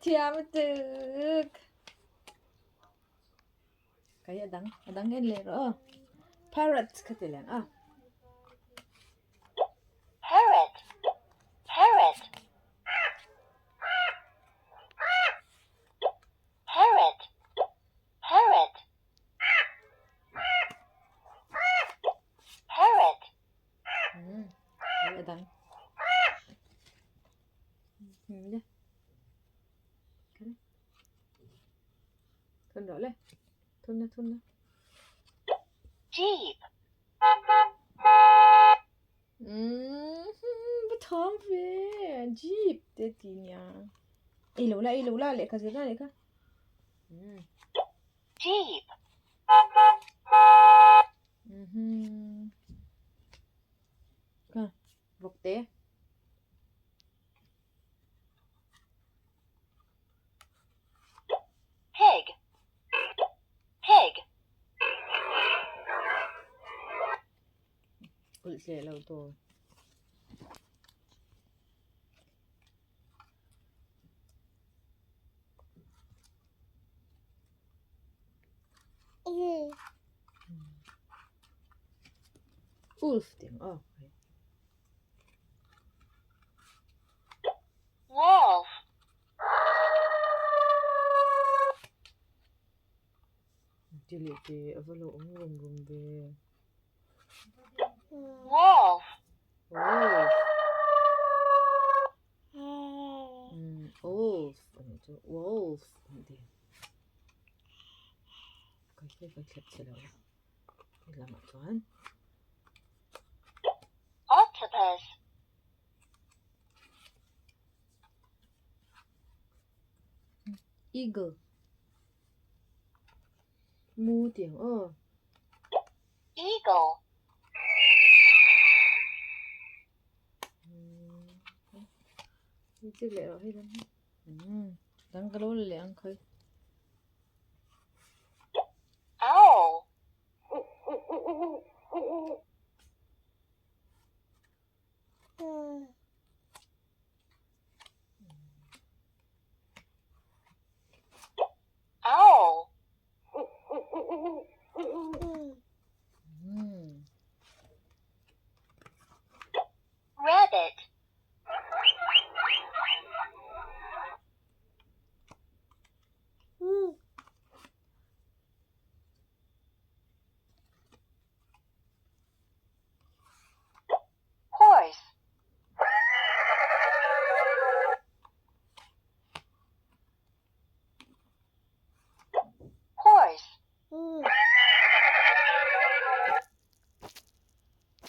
Thiam tuk. Kai adang adang en leh rawh aw. Parrot kha ti leh ang aw. Parrot. Parrot. Parrot. Parrot. Parrot. Kai adang. Le. Thun rawh le. Thun na thun na. Jeep. Va thawm ve. Jeep te ti nia. Ei lo la ei lo la lehkha zir na lehkha. Jeep. Kha vawk te. Pig. Pig. Ulh hle lo tur. Wolf tiang aw. Wolf. Ti leh te a va lo awm rum rum ve. Wolf. Wolf. Wolf a nih chu wolf a nih te. Kai kai ka thlep chhe lo a. Helamah chuan. Octopus. Eagle. Mu tiang aw. Eagle. Chiếc lẹ rồi hay lắm. Đang cái lỗ lẹ ăn khơi. Owl.